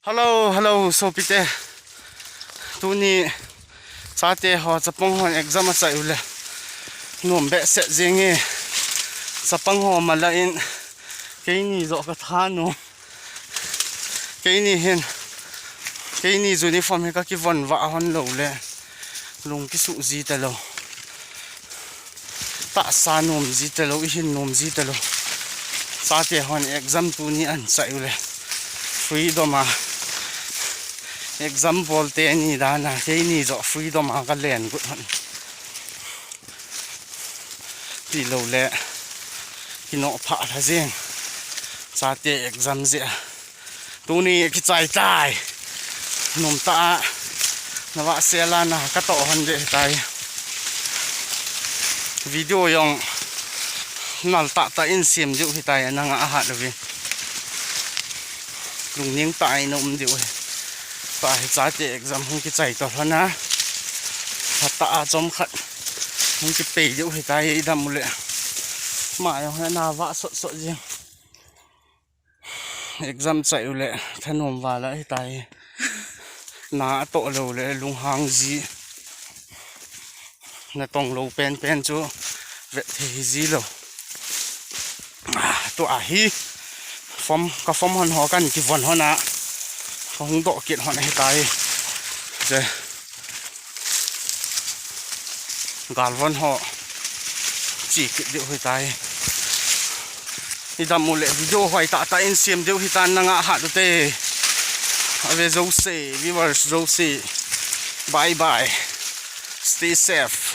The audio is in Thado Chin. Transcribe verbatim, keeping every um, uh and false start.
Hello, hello, sopite. Tuni chate ho, chapang hon exam achai ule. Nom behseh jenge. Chapang ho mala in keini joh katha nom. Keini hin, keini uniform hi kakivon vah hon lou le, lung kisuh ji talou. Tahsa nom ji talou, ihin nom ji talou. Chate hon exam tuni an chai ule. Freedom a. Exam bol teni dan a, keini joh freedom a kalen got hon. Tilou le, kinoh phah lha jeng. Chate exam jeh a. Tuni kichai tai. Nom tah a. Navah sela na katoh hon deh tai. Video jong nal tahtah in sem diu hitai, nanga ahat uvin. Lungning tah in um diu hi. Tua hi chate exam hung kichai toh lhon a. Lhatah a chomkhat hung kipei diu hitai, idam ule. Ama jong hi ana vah sotsot jeng. Exam chai ule, thanom val ahitai. Na atoh lou le, lunghang ji. Natong lou penpen chu vet thei ji lou. Ah, tua hi form, ka form hon ho kan kivon hon a, kahung doh kit hon ahitai. Che. Galvon ho che kit diu hitai. Idam ule, video hoitah tah in sem diu hitan, nanga ahat ute. Ave jouse, viewers jouse. Bye bye. Stay safe.